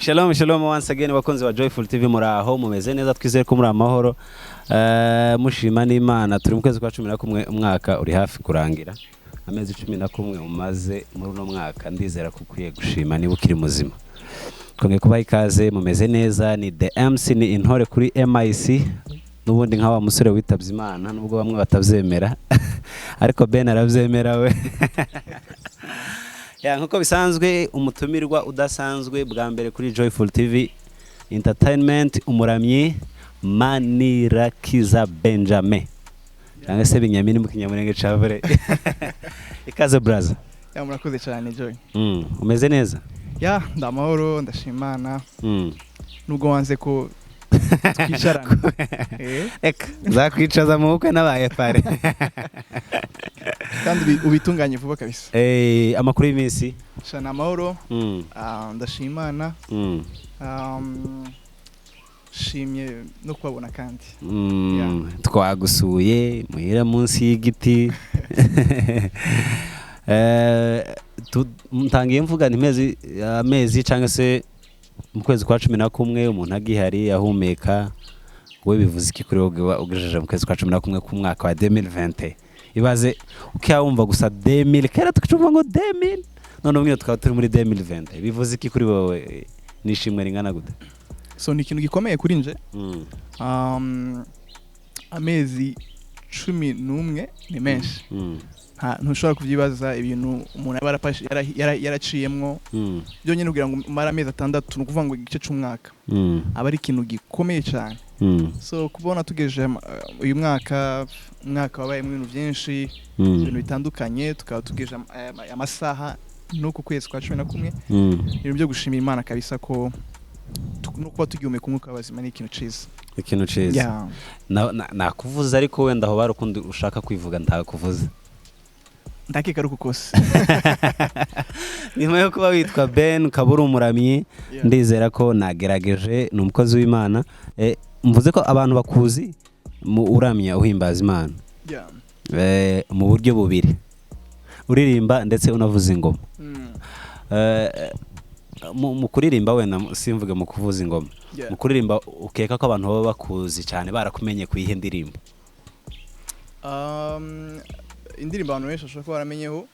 Shalom, shalom once again, bakunzi ba Joyful TV. Muraho, mumeze neza? Twizere ko muri amahoro. Mushima n'Imana. Turi mu kwezi kwa 11, umwaka uri hafi kurangira. Amezi 11 umaze muri uno mwaka, ndizera ko ukwiye gushima niba ukiri muzima. Twongeye kubaha ikaze. Mumeze neza? Ni The MC, ni intore kuri MIC n'ubundi, nka wa musore witabye Imana, nubwo bamwe batabyemera, ariko Ben arabyemera we. Yeah, nkuko bisanzwe, umutumirwa udasanzwe bwa mbere kuri Joyful TV Entertainment, umuramyi Manirakiza Benjamin, cyangwa se Binyamini mu Kinyamurenge ca Vure. Ikaze, braza. Yeah, murakoze cyane, Joy. Umeze neza? Yeah, ndamahoro, ndashimana. Nubwo wanze ko twicarana. Eka nzakwicaza mu bukwe n'abaye pare. Kandi ubitunganye vuba kabisa. Amakuru y'iminsi? Shana amahoro. Ah, ndashimana. Shimye no kubabona kandi. Twagusuye muhira munsi y'igiti. Ntangiye mvuga nti amezi cyangwa se mu kwezi kwa 11, umuntu agihari ahumeka, wowe bivuze iki kuri wowe ugejeje mu kwezi kwa 11 k'umwaka wa 2020? Ibaze ukiyawumva gusa 2000, kera tukicumva ngo 2000, none ubu tukaba turi muri 2020. Bivuze iki kuri wowe? Nishimwe ringana gute? So ni ikintu gikomeye kuri nje. Amezi 11 ni menshi. Ntushobora kubyibaza ibintu umuntu aba yaraciyemwo. Byonyine kugira ngo umare amezi 6, ni ukuvuga ngo igice c'umwaka, aba ari ikintu gikomeye cyane. So kubona tugejeje uyu mwaka, umwaka wabayemo ibintu byinshi, ibintu bitandukanye, tukaba tugejeje amasaha n'uku kwezi kwa 11, ibintu byo gushimira Imana kabisa, ko no kuba tugihumeka umwuka w'abazima ni ikintu ciza. Ikintu ciza. Yeah. Nakuvuze, ariko wenda aho bari ukundi ushaka kwivuga, ntakuvuze. Ndakeka ari uku kose. Nyuma yo kuba witwa Ben, ukaba uri umuramyi, ndizera ko nagerageje, ni umukozi w'Imana. Mvuze ko abantu bakuzi mu uramya, uhimbaza Imana. Mu buryo bubiri, uririmba ndetse unavuza ingoma. Mu kuririmba, wenda simvuge mu kuvuza ingoma, mu kuririmba ukeka ko abantu baba bakuzi cyane, barakumenye ku yihe ndirimbo? Indirimbo abantu benshi bashobora kuba baramenyeho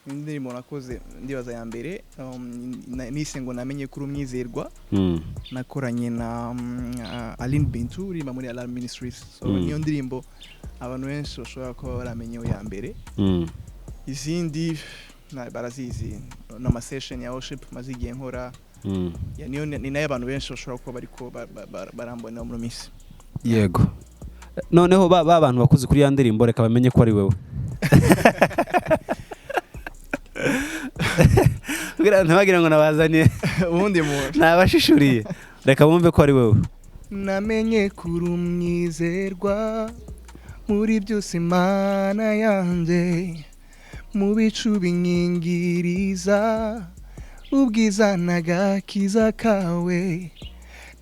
ni indirimbo nakoze, ndibaza ya mbere, nise ngo "Namenye kuri umwizerwa", nakoranye na Aline Bintu uririmba muri Alarm Ministries. So niyo ndirimbo abantu benshi bashobora kuba baramenyeho ya mbere. Izindi barazizi, n'ama session ya worship maze igihe nkora. Yeah, niyo ni nayo abantu benshi bashobora kuba bariko barambona muri minsi. Yego, noneho ba bantu bakuzi kuri ya ndirimbo, reka bamenye ko ari wowe, kugira ntibagire ngo nabazaniye ubundi muntu. Nabashishuriye, reka bumve ko ari wowe. Namenye kuri umwizerwa muri byose, Imana yanjye, mu bicu binyingiriza ubwiza n'agakiza kawe,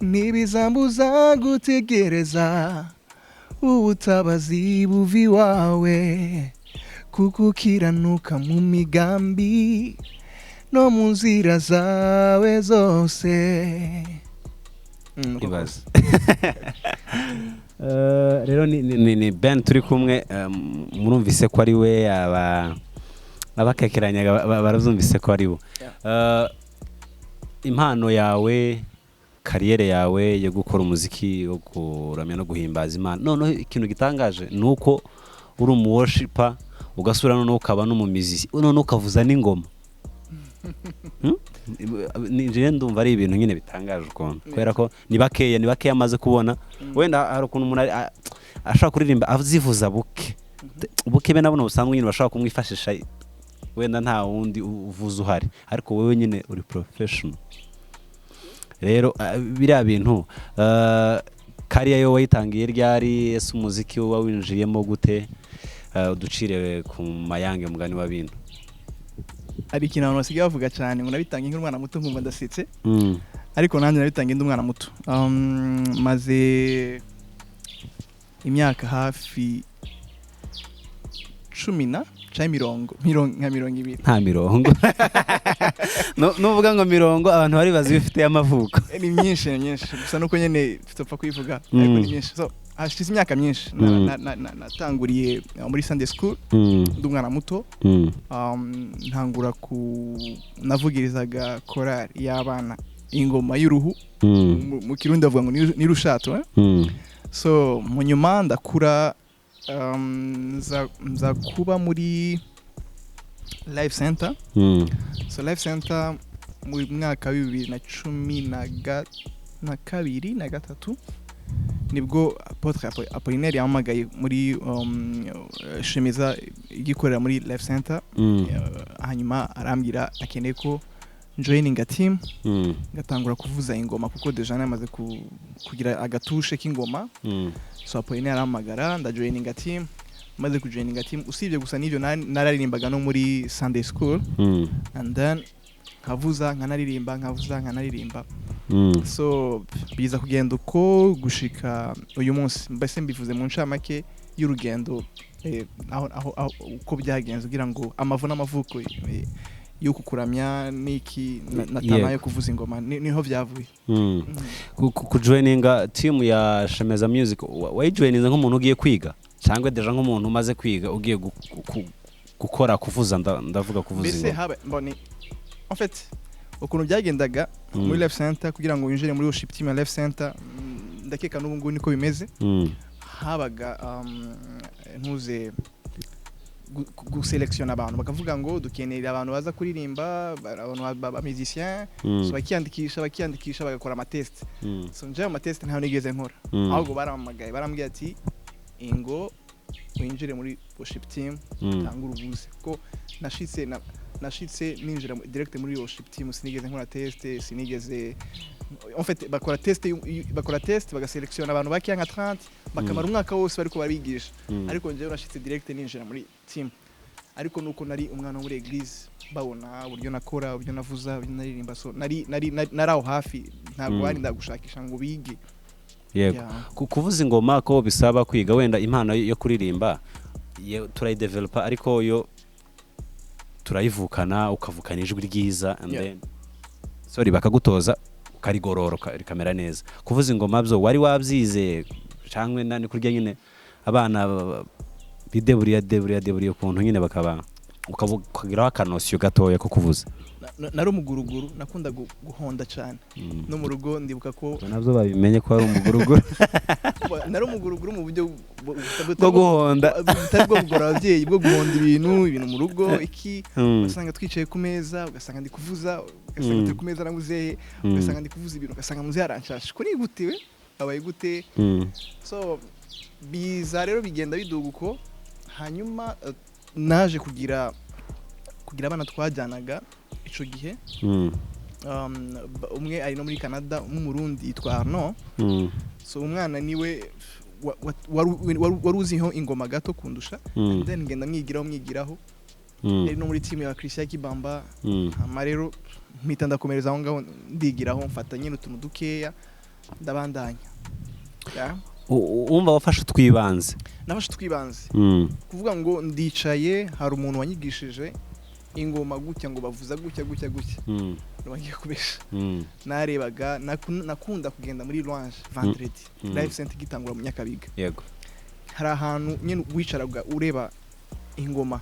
ntibizambuza gutegereza ubutabazi buva iwawe, kuko ukiranuka mu migambi no mu nzira zawe zose. Ibaze. Rero ni Ben turi kumwe. Murumvise ko ari we, aba abakekeranyaga barabyumvise ko ari we. Impano yawe, carrière yawe yo gukora umuziki wo kuramya no guhimbaza Imana, noneho ikintu gitangaje ni uko uri umu worshiper, ugasubira noneho ukaba n'umumiziki, noneho ukavuza n'ingoma. Njyewe ndumva ari ibintu nyine bitangaje ukuntu, kubera ko ni bakeya amaze kubona. Wenda hari ukuntu umuntu ashobora kuririmba azivuza buke buke, be na buno busanzwe nyine bashobora kumwifashisha, wenda nta wundi uvuza uhari, ariko wowe nyine uri professional. Rero biriya bintu, carrière yo wayitangiye ryari? Ese umuziki uba winjiyemo gute? Uducire ku mayange, mugani wa bintu. Hari ikintu abantu basigaye bavuga cyane ngo nabitangiye nk'umwana muto, nkumva ndasetse, ariko nanjye nabitangiye ndi umwana muto. Maze imyaka hafi cumi na Canke mirongo, nka 20. Nta mirongo. Nuvuga ngo mirongo, abantu bari bazi ifite y'amavuko. Ni myinshi, ni myinshi, gusa nuko nyene tutopfa kuyivuga, ariko ni myinshi. So hashize imyaka myinshi. Natanguriye muri Sunday school ndi umwana muto. Ntangura ku navugirizaga korali y'abana ingoma y'uruhu. Mu Kirundi bavuga ngo ni rushato, eh? So mu nyuma ndakura, nza kuba muri Life Center. So Life Center mu mwaka wa 2012 na gatatu nibwo Apôtre Apollinaire yampamagaye muri Shemeza igikorera muri Life Center. Hanyuma arambwira akeneye ko joininga team, ngatangura kuvuza ingoma, kuko déjà namaze kugira agatushe k'ingoma. So Apollinaire arampamagara, ndajoininga team. Maze kujoininga team, usibye gusa n'ibyo, nararirimbaga no muri Sunday school, and then nkavuza nkanaririmba, nkavuza nkanaririmba. So biza kugenda uko gushika uyu munsi. Mbese mbivuze mu ncamake y'urugendo, aho uko byagenze kugira ngo amavu n'amavuko y'uku kuramya n'iki na talent yo kuvuza ingoma, niho byavuye. Kujoininga team ya Shemeza Music, wayijoininze nk'umuntu ugiye kwiga cyangwa déjà nk'umuntu umaze kwiga ugiye gukora kuvuza, ndavuga kuvuza Mbese ingoma? Haba mbone, en fait, ukuntu byagendaga muri Life Center, kugira ngo winjire muri worship team ya Life Center, ndakeka n'ubu ngubu niko bimeze, habaga ntuze guselektiona abantu, bakavuga ngo dukeneye abantu baza kuririmba, abantu ba musicien. So bakiyandikisha, bagakora amatest. So njewe amatest ntayo nigeze nkora, ahubwo barampamagaye, barambwira ati ingo winjire muri worship team, tanga urubuze ko nashitse ninjira direct muri worship team. Sinigeze nkora test, sinigeze, en fait, bakora test, bakora test bagaselektiona abantu bakeya nka 30, bakamara umwaka wose bariko barabigisha. Ariko njyewe nashitse direct ninjira muri team, ariko nuko nari umwana wo muri église, babona uburyo nakora, uburyo navuza, uburyo naririmba. So nari aho hafi, ntabwo barinda gushakisha ngo bige. Yego. Yeah. Kuvuza ingoma ko bisaba kwiga, wenda impano yo kuririmba turayidevelopa, ariko yo turayivukana, ukavukana ijwi ryiza and then, sorry, bakagutoza ukarigororoka rikamera neza. Kuvuza ingoma byo wari wabyize cyangwa ni kurya nyine abana bideburiya deburiya deburiya ukuntu nyine bakaba ukagiraho akanosiyo gatoya ko kuvuza? Nari umuguruguru, nakunda guhonda cyane. No mu rugo ndibuka ko Ubwo nabyo babimenye ko ari umuguruguru. Nari umuguruguru mu buryo bwo guhonda. Butari bwo kugora ababyeyi, bwo guhonda ibintu mu rugo iki. Ugasanga twicaye ku meza, ugasanga ndi kuvuza, ugasanga turi ku meza na muzehe, ugasanga ndi kuvuza ibintu, ugasanga muzehe aranshashe ko ni gute we abaye gute. So biza rero bigenda biduga uko. Hanyuma naje kugira abana twajyanaga ico gihe. Umwe ari no muri Canada, w'Umurundi, yitwa Arnaud. So umwana niwe wari uziho ingoma gato kundusha. Then ngenda mwigiraho, mwigiraho. Yari no muri team ya Christian Kibamba. Hama rero mpita ndakomereza aho ngaho, ndigiraho, mfata nyine utuntu dukeya, ndabandanya. Yeah. Wumva wafashe utwibanze. Nafashe utwibanze. Kuvuga ngo ndicaye, hari umuntu wanyigishije ingoma gutya, ngo bavuza gutya gutya gutya, bagiye kubesha. Narebaga, nakunda kugenda muri louange vendredi. Life Center igitangura mu Nyakabiga, hari ahantu nyine wicaraga ureba ingoma.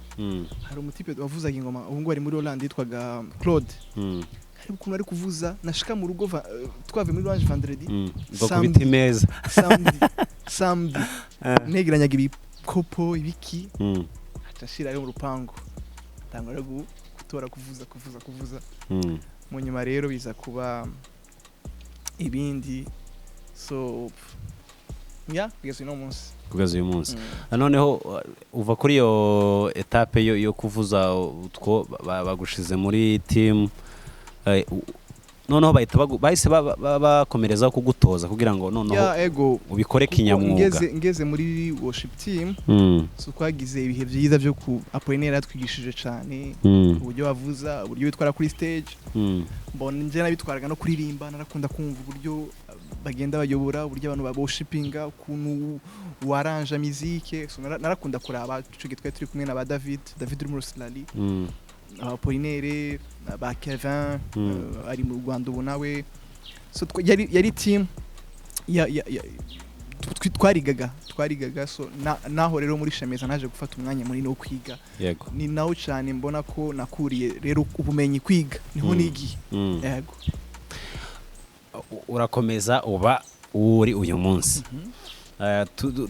Hari umutipe wavuzaga ingoma, ubu ngubu ari muri Hollande, yitwaga Claude. Hari ukuntu ari kuvuza, nashika mu rugo twavuye muri louange vendredi, Bakubita imeza. Samedi negeranyaga ibikopo ibiki, aca nshirayo mu rupangu, tangura gutora, kuvuza, kuvuza, kuvuza. Mu nyuma rero biza kuba ibindi. So ya, kugeza uno munsi. Kugeza uyu munsi. Noneho uva kuri iyo étape yo kuvuza utwo, bagushize muri team. Noneho bahita bahise bakomerezaho kugutoza kugira ngo noneho Ya, ego. ubikore Kuko kinyamwuga. ngeze muri worship team, so twagize ibihe byiza byo ku Apollinaire yatwigishije cyane uburyo bavuza, uburyo bitwara kuri stage. Mbona njye nabitwaraga no kuririmba, narakunda kumva uburyo bagenda bayobora, uburyo abantu baworshipinga, ukuntu waranja musique. So narakunda kuraba. Ico gihe twari turi kumwe na ba David, David uri muri Australie, Apollinaire, ba Kevin, ari mu Rwanda ubu nawe. So yari team ya twarigaga. So naho rero muri Shemeza naje gufata umwanya munini wo kwiga. Ni nawo cyane mbona ko nakuriye rero ubumenyi, kwiga niho nigiye. Yego. Urakomeza uba uri uyu munsi.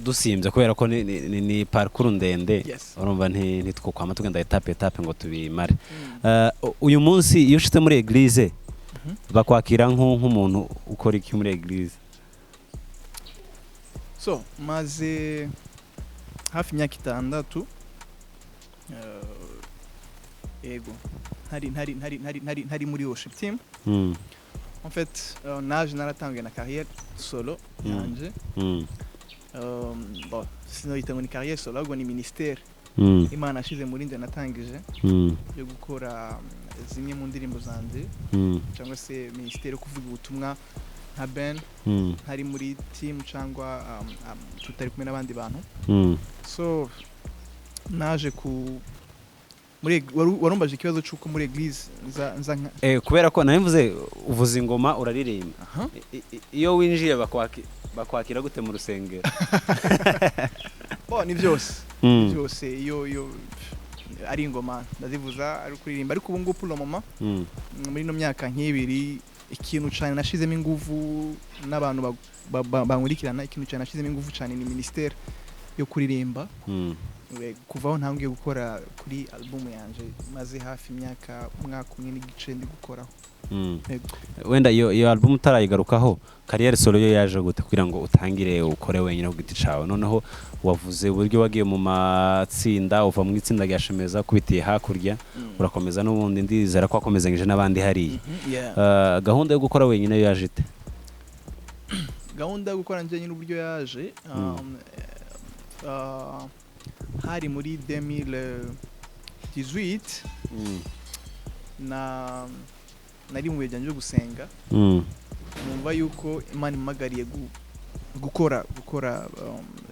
Dusimbye kubera ko ni parcours ndende. Urumva ntitwokwama tugenda étape étape ngo tubimare. Uyu munsi iyo ushitse muri église, bakwakira nk'umuntu ukora iki muri église? So maze hafi imyaka 6, yego, ntari muri worship team. En fait, naje naratangiye na carrière solo yanje. Bon, sinoyita ngo ni carrière solo, ahubwo ni ministère Imana yashize muri nje natangije yo gukora zimwe mu ndirimbo zanje, cyangwa se ministère yo kuvuga ubutumwa nka Ben, ntari muri team cyangwa tutari kumwe n'abandi bantu. So naje ku muri warumbaje ikibazo cy'uko muri église nza nka Kubera ko nari mvuze uvuza ingoma, uraririmba. Aha. Iyo winjiye bakwakira gute mu rusengero? Bo ni byose. Byose, iyo ari ingoma ndazivuza, ari kuririmba, ariko ubu ngubu pour le moment, muri ino myaka nk'ibiri, ikintu cyane nashizemo ingufu n'abantu bankurikirana, ikintu cyane nashizemo ingufu cyane ni ministère yo kuririmba. Kuva aho ntangiye gukora kuri album yanje, maze hafi imyaka, umwaka umwe n'igice ndi gukoraho. Yego. Wenda iyo album utarayigarukaho, carrière solo yo yaje gute kugira ngo utangire ukore wenyine ku giti cawe? Noneho wavuze uburyo wagiye mu matsinda, uva mu itsinda rya Shemeza kubitiye hakurya, urakomeza n'ubundi, ndizera ko wakomezanyije n'abandi hariya. Yeah. Gahunda yo gukora wenyine yo yaje ite? Gahunda yo gukora njye nyine uburyo yaje, hari muri 2018, na nari mu bihe byanjye byo gusenga, numva yuko Imana impamagariye gukora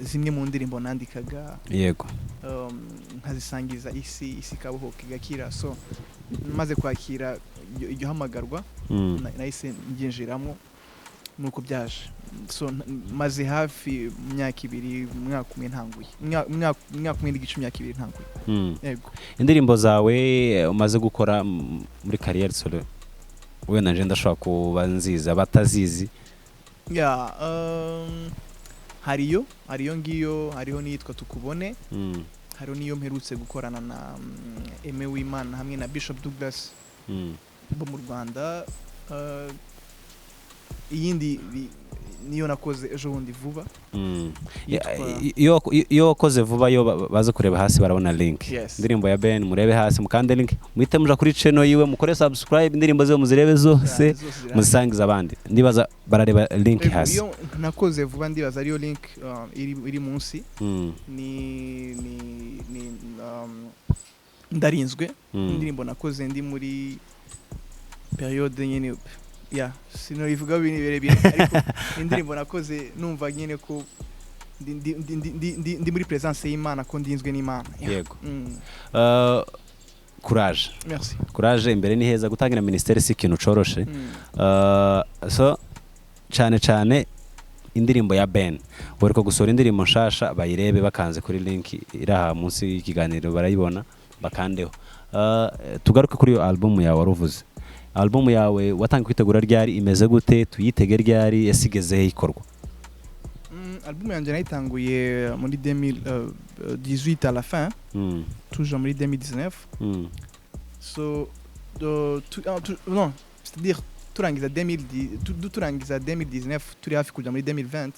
zimwe mu ndirimbo nandikaga, nkazisangiza isi, isi ikabohoka, igakira. So maze kwakira iryo hamagarwa, nahise mbyinjiramo, nuko byaje. So maze hafi imyaka 2, umwaka umwe ntanguye, umwaka umwe n'igice, imyaka 2 ntanguye. Yego. Indirimbo zawe umaze gukora muri carrière solo, wenda nje ndashobora kuba nzizi, abatazizi? Ya, hariyo ngiyo, hariho n'iyitwa Tukubone, hariho n'iyo mperutse gukorana na Aime Wimana hamwe na Bishop Douglas bo mu Rwanda. Iyindi niyo nakoze ejo bundi vuba, yitwa Iyo wakoze vuba yo baze kureba hasi barabona link. Yes. Indirimbo ya Ben, murebe hasi mukande link, muhite muja kuri channel yiwe, mukore subscribe, indirimbo ziwe muzirebe zose, Yeah, zose zirahari. muzisangize abandi. Ndibaza barareba link Ego, hasi. iyo nakoze vuba ndibaza ariyo link iri munsi. Ni Ndarinzwe, indirimbo nakoze ndi muri période nyine ya sinobivuga birebire, ariko ni indirimbo nakoze numva nyine ko ndi muri présence y'Imana, ko ndinzwe n'Imana. Yeah. Yego. Courage. Merci. Courage, imbere ni heza. Gutangira ministère si ikintu coroshe. So cyane cyane indirimbo ya Ben, uheruka gusohora indirimbo nshasha, bayirebe bakanze kuri link iri aha munsi y'ikiganiro, barayibona bakandeho. Tugaruke kuri iyo album yawe wari uvuze. Album yawe watangiye kwitegura ryari? Imeze gute? Tuyitege ryari? Ese igezehe ikorwa? Album yanjye nayitanguye muri 2018 à la fin, toujours muri 2019. So non, c'est-à-dire turangiza 2010, turangiza 2019, turi hafi kuja muri 2020,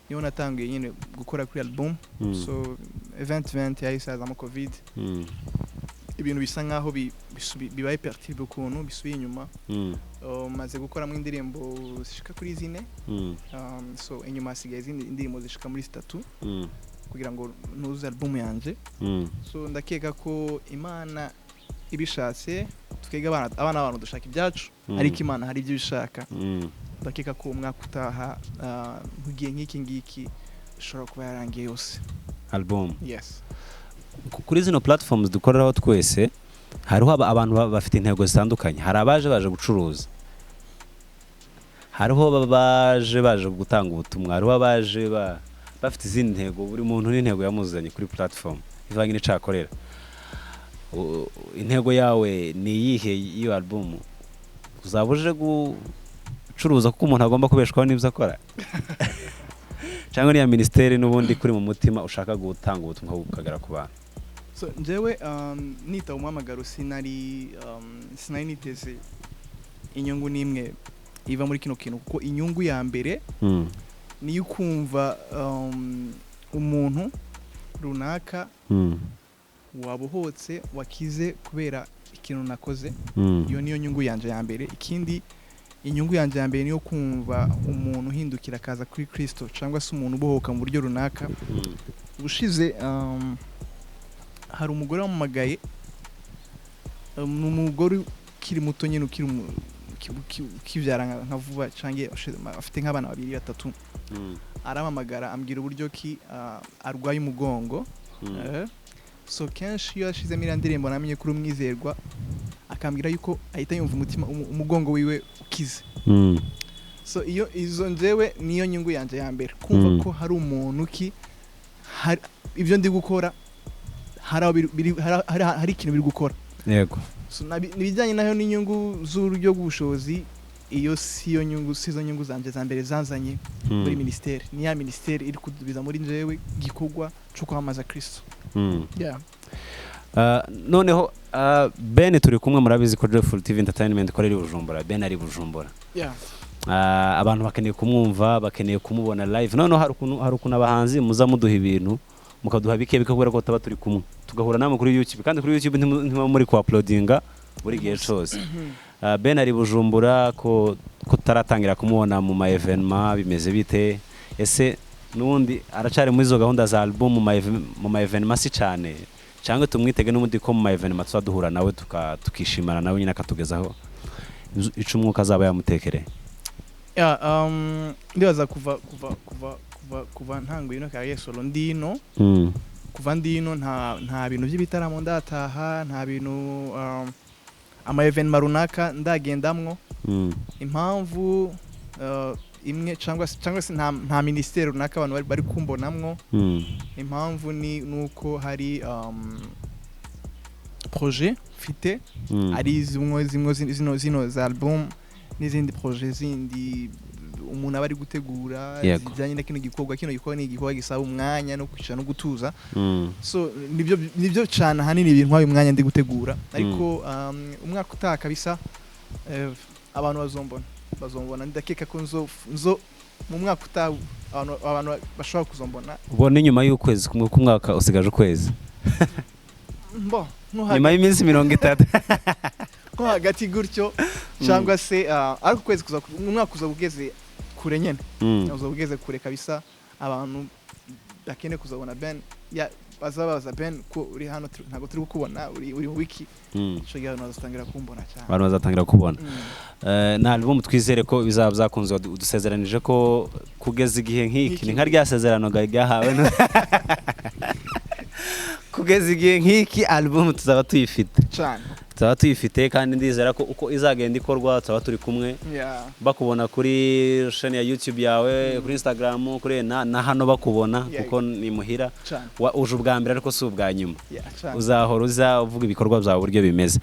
niho natanguye nyine gukora kuri album. So 2020 yahise hazamo COVID. Ibintu bisa nkaho bibaye perturbé ukuntu, bisubiye inyuma. Maze gukoramo indirimbo zishika kuri 4. So inyuma hasigaye izindi indirimbo zishika muri 3 kugira ngo nuze album yanje. So ndakeka ko Imana ibishatse, twebwe abana b'abantu dushaka ibyacu, ariko Imana hari ibyo ibishaka. Ndakeka ko umwaka utaha, mu gihe nk'iki ngiki, ishobora kuba yarangiye yose. Album? Yes. Kuri zino platforms dukoreraho twese, hariho abantu bafite intego zitandukanye. Hari abaje baje gucuruza, hariho baje baje gutanga ubutumwa, hariho abaje bafite izindi ntego. Buri muntu n'intego yamuzanye kuri platform ivanye n'ico akorera. Intego yawe ni iyihe y'iyo album? Uzaba uje gucuruza, kuko umuntu agomba kubeshwaho n'ibyo akora, cyangwa niya minisiteri n'ubundi kuri mu mutima ushaka gutanga ubutumwa bukagera ku bantu? So njyewe nitaba umuhamagaro, sinari niteze inyungu n'imwe iva muri kino kintu, kuko inyungu ya mbere niyo ukumva umuntu runaka wabohotse, wakize kubera ikintu nakoze. Iyo niyo nyungu yanje ya mbere. Ikindi, inyungu yanje ya mbere niyo kumva umuntu uhindukira akaza kuri Kristo, cyangwa se umuntu ubohoka mu buryo runaka. Ubushize hari umugore wampamagaye, ni umugore ukiri muto nyine, ukiri ukibyara nka vuba cyangwa afite nk'abana babiri, batatu. Arampamagara ambwira uburyo ki arwaye umugongo. So kenshi iyo yashizemo iriya ndirimbo "Namenye kuri umwizerwa", akambwira yuko ahita yumva umutima umugongo wiwe ukize. So iyo izo njyewe niyo nyungu yanjye ya mbere, kumva ko hari umuntu ki hari ibyo ndi gukora, hari aho hari ikintu biri gukora. So ibijyanye nayo n'inyungu z'uburyo bw'ubushobozi, iyo si yo nyungu, si zo nyungu zanjye za mbere zanzanye muri minisiteri. Ni ya minisiteri iri kudubiza muri njyewe igikorwa cyo kwamamaza Kristo. Yeah. Noneho Ben turi kumwe. Murabizi ko Joyful TV Entertainment ikorera i Bujumbura. Ben ari i Bujumbura. Abantu bakeneye kumwumva, bakeneye kumubona live. Noneho hari ukuntu abahanzi muza muduha ibintu, mukaduha bike bike, kubera ko tuba turi kumwe, tugahura namwe kuri YouTube, kandi kuri YouTube ntimuba muri ku uploadinga buri gihe cyose. Ben ari i Bujumbura, ko tutaratangira kumubona mu ma événement, bimeze bite? Ese n'ubundi aracari muri izo gahunda za album, mu ma événement si cyane, cyangwa tumwitege n'ubundi ko mu ma événement tuba duhura nawe, tukishimana nawe nyine, akatugezaho ico umwuka azaba yamutekereye? Yeah, ndibaza kuva ntanguye ino carrière solo ndino, kuva ndino nta bintu by'ibitaramo ndataha, nta bintu ama événement runaka ndagendamwo. Impamvu imwe, cyangwa se nta ministère runaka abantu bari kumbonamwo. Impamvu ni nuko hari projet mfite, ari zimwe zino za album n'izindi projet zindi umuntu aba ari gutegura zijyanye na kino gikorwa. Kino gikorwa ni igikorwa gisaba umwanya no kwicara no gutuza. So nibyo cyane ahanini bintwaye umwanya ndi gutegura, ariko umwaka utaha kabisa, abantu bazombona. Ndakeka ko nzo mu mwaka utaha abantu bashobora kuzombona. Ubona inyuma y'ukwezi kumwe k'umwaka, usigaje ukwezi. Mbo nko Nyuma y'iminsi 30. Nko hagati gutyo, cyangwa se ariko ukwezi kuza, umwaka uza ugeze kure nyene. Uza ugeze kure kabisa. Abantu bakeneye kuzabona Ben ya bazabaza Ben ko uri hano, ntabwo turi kukubona, uri mu wiki. Ico gihe abantu bazatangira kumbona cyane. Abantu bazatangira kubona. Na album twizere ko bizaba byakunze. Udusezeranije ko kugeza igihe nk'iki, ni nka rya sezerano ryahawe, kugeza igihe nk'iki album tuzaba tuyifite. Cyane. Tuzaba tuyifite, kandi ndizera ko uko izagenda ikorwa tuzaba turi kumwe, bakubona kuri chaîne ya YouTube yawe, kuri Instagram, kuri na hano bakubona, kuko ni muhira. Cyane. Uje ubwa mbere ariko si ubwa nyuma. Yeah, cyane. Uzahora uza uvuga ibikorwa byawe uburyo bimeze.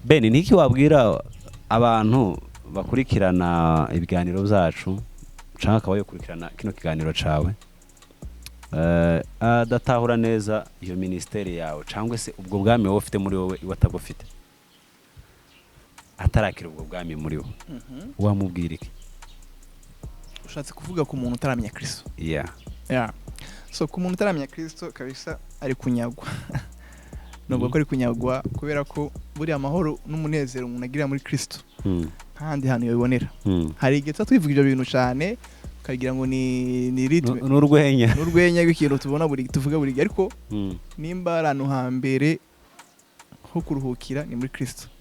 Ben, niki wabwira abantu bakurikirana ibiganiro byacu, cyangwa akaba yokurikirana kino kiganiro cawe, adatahura neza iyo minisiteri yawe, cyangwa se ubwo bwami wowe ufite muri wowe iwe atabufite, atarakira ubwo bwami muri we, wamubwira iki? Ushatse kuvuga ku muntu utaramenya Kristo? Yeah. Yeah. So ku muntu utaramenya Kristo kabisa, ari kunyagwa. Nubwo ko ari kunyagwa, kubera ko buriya amahoro n'umunezero umuntu agira muri Kristo ntahandi hantu yabibonera. Hari igihe tuba twivuga ibyo bintu cyane, ukagira ngo ni rythme, n'urwenya, n'urwenya rw'ikintu tubona buri, tuvuga buri gihe, ariko nimba ari ahantu hambere ho kuruhukira, ni muri Kristo.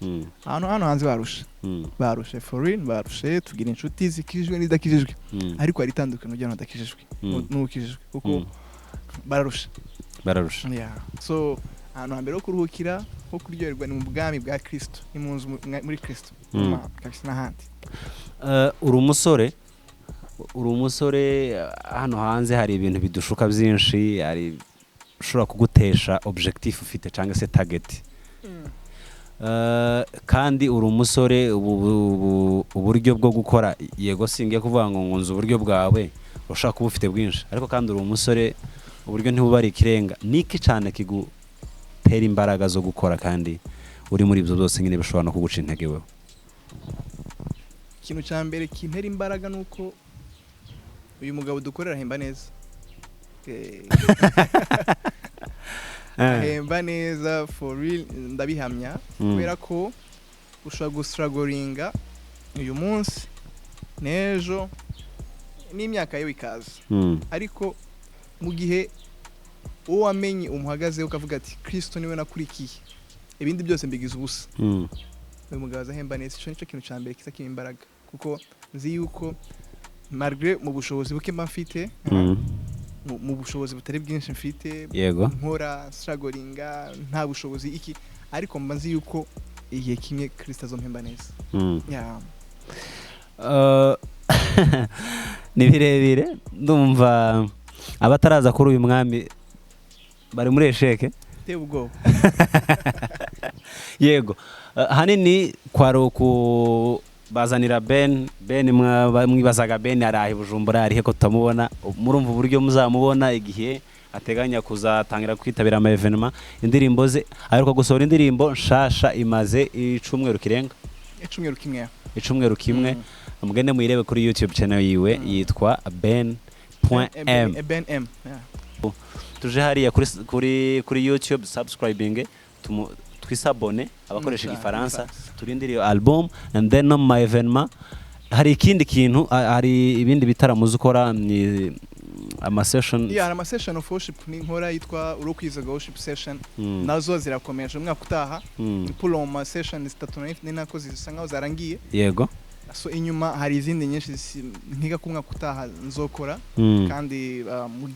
Ahantu hano hanze barusha, barushe, for real barushe. Tugira inshuti zikijijwe n'izidakijijwe, ariko hari itandukaniro ry'abantu badakijijwe n'ukijijwe, kuko bararusha. Bararusha. Yeah. So ahantu hambere ho kuruhukira, ho kuryoherwa, ni mu bwami bwa Kristo, ni mu nzu muri Kristo. Kabisa, n'ahandi. Uri umusore, uri umusore. Hano hanze hari ibintu bidushuka byinshi, hari ushobora kugutesha objectif ufite cyangwa se target. Kandi uri umusore, uburyo bwo gukora, yego, singiye kuvuga ngo nkunze uburyo bwawe, ushobora kuba ufite bwinshi, ariko kandi uri umusore, uburyo ntibuba ari ikirenga. Niki cyane kigutera imbaraga zo gukora kandi uri muri ibyo byose nyine bishobora no kuguca intege wewe? Ikintu cya mbere kintera imbaraga ni uko uyu mugabo dukorera ahemba neza. Ahemba neza, for real, ndabihamya, kubera ko ushobora gustrugglinga uyu munsi n'ejo n'imyaka yewe ikaza, ariko mu gihe uwo wamenye umuhagazeho, ukavuga ati: "Kristo niwe nakurikiye, ibindi byose mbigize ubusa." Uyu mugabo azahemba neza. Icyo nicyo kintu cya mbere kiza kiba imbaraga, kuko nzi yuko malgré mu bushobozi buke mba mfite, mu bushobozi butari bwinshi mfite, nkora strugglinga, nta bushobozi iki, ariko mba nzi yuko igihe kimwe Kristo azompemba neza. Yeah. Ni birebire, ndumva abataraza kuri uyu mwami bari muri échec. Iteye ubwoba. Yego. Ahanini kwari ukubazanira Ben. Ben mwibazaga Ben arahe Bujumbura, arihe ko tutamubona? Murumva uburyo muzamubona igihe ateganya kuzatangira kwitabira ama événements. Indirimbo ze, aheruka gusohora indirimbo nshasha imaze icumweru kirenga. Icumweru kimwe. Icumweru kimwe. Mugende muyirebe kuri YouTube channel yiwe, yitwa Ben point M. Ben M, yeah. Tuje hariya kuri YouTube, subscribing, twisabone abakoresha igifaransa, turindire iyo album and then no mu ma événements. Hari ikindi kintu, hari ibindi bitaramo uzi ukora, ni ama session? Yeah, hari ama session of worship ni nkora yitwa Urukwizaga worship session. Nazo zirakomeje umwaka utaha. Puloma session zitatu ni nako zisa nkaho zarangiye. So inyuma hari izindi nyinshi nkiga ku mwaka utaha nzokora, kandi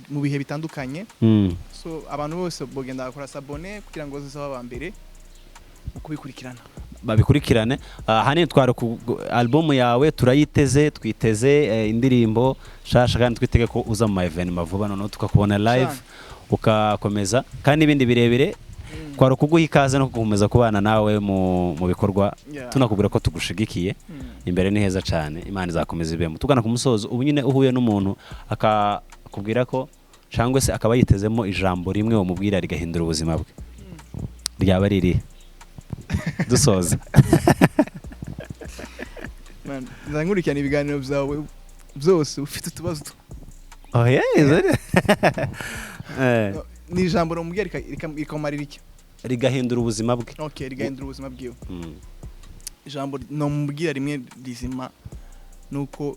mu bihe bitandukanye. So abantu bose bogenda bakora s'abonner kugira ngo bazabe aba mbere mu kubikurikirana. Babikurikirane. Ahanini twari ku album yawe, turayiteze, twiteze indirimbo shasha, kandi twitege ko uza mu ma événements vuba, noneho tukakubona live, ukakomeza kandi n'ibindi birebire. Twari ukuguha ikaze no gukomeza kubana nawe mu bikorwa, tunakubwira ko tugushigikiye. Imbere ni heza cyane, Imana izakomeza ibemo. Tugana ku musozo, ubu nyine uhuye n'umuntu akakubwira ko cyangwa se akaba yitezemo ijambo rimwe wamubwira rigahindura ubuzima bwe, ryaba ririhe, dusoza? Man, nza nkurikirana ibiganiro byawe byose, ufite utubazo Oh, yeah, is it? Ni ijambo rumubwira rikamumarira iki? Rigahindura ubuzima bwe. Okay, rigahindura ubuzima bwiwe. Ijambo nomubwira rimwe rizima nuko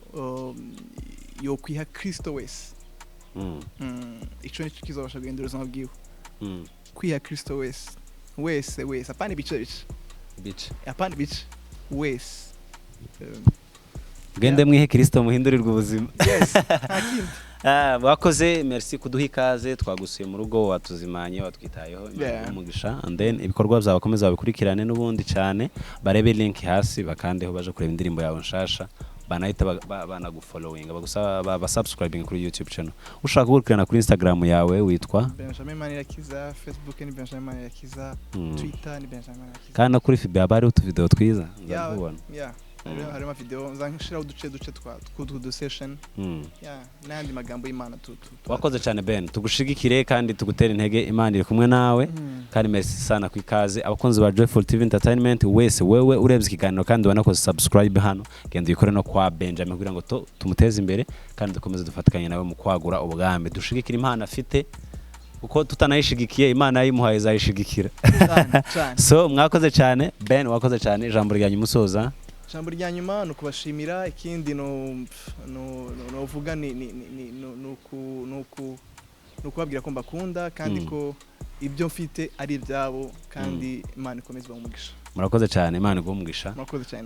yokwiha Kristo wese. Ico nicyo kizabasha guhindura ubuzima bwiwe. Kwiha Kristo wese, wese wese, apana ibice bice. Bice. Apana ibice, wese. Gende mwihe Kristo muhindurirwe ubuzima. Yes, nta kindi. Ah, wakoze, merci kuduha ikaze. Twagusuye mu rugo, watuzimanye, watwitayeho. Imana iguhe umugisha, and then ibikorwa byawe bakomeza babikurikirane n'ubundi cyane, barebe link hasi, bakandeho baje kureba indirimbo yawe nshasha, banahita banagufollowinga, bagusaba basubscribing kuri YouTube channel. Ushaka gukurikirana kuri Instagram yawe witwa? Benjamin Manirakiza. Facebook ni Benjamin Manirakiza. Twitter ni Benjamin Manirakiza. Kandi no kuri FB haba hariho utuvideo twiza. Yeah, nzakubona. Yeah. Harimo video nza nshiraho uduce duce twa tw'utu session. Yeah, n'ayandi magambo y'Imana tu Wakoze cyane Ben, tugushigikire kandi tugutere intege, Imana iri kumwe nawe. Kandi merci sana ku ikaze. Abakunzi ba Joyful TV Entertainment wese, wewe urebye ikiganiro kandi wanakoze subscribe hano, genda uyikore no kwa Benjamin kugira ngo tumuteze imbere kandi dukomeze dufatikanye nawe mu kwagura ubwami, dushigikire impano afite. Kuko tutanayishigikiye, Imana yayimuhaye izayishigikira. Cyane cyane. So mwakoze cyane. Ben, wakoze cyane. Ijambo rya nyuma usoza? Ijambo rya nyuma ni ukubashimira. Ikindi no novuga ni ukubabwira ko mbakunda kandi ko ibyo mfite ari ibyabo, kandi Imana ikomeze ibahe umugisha. Murakoze cyane, Imana iguhe umugisha. Murakoze cyane.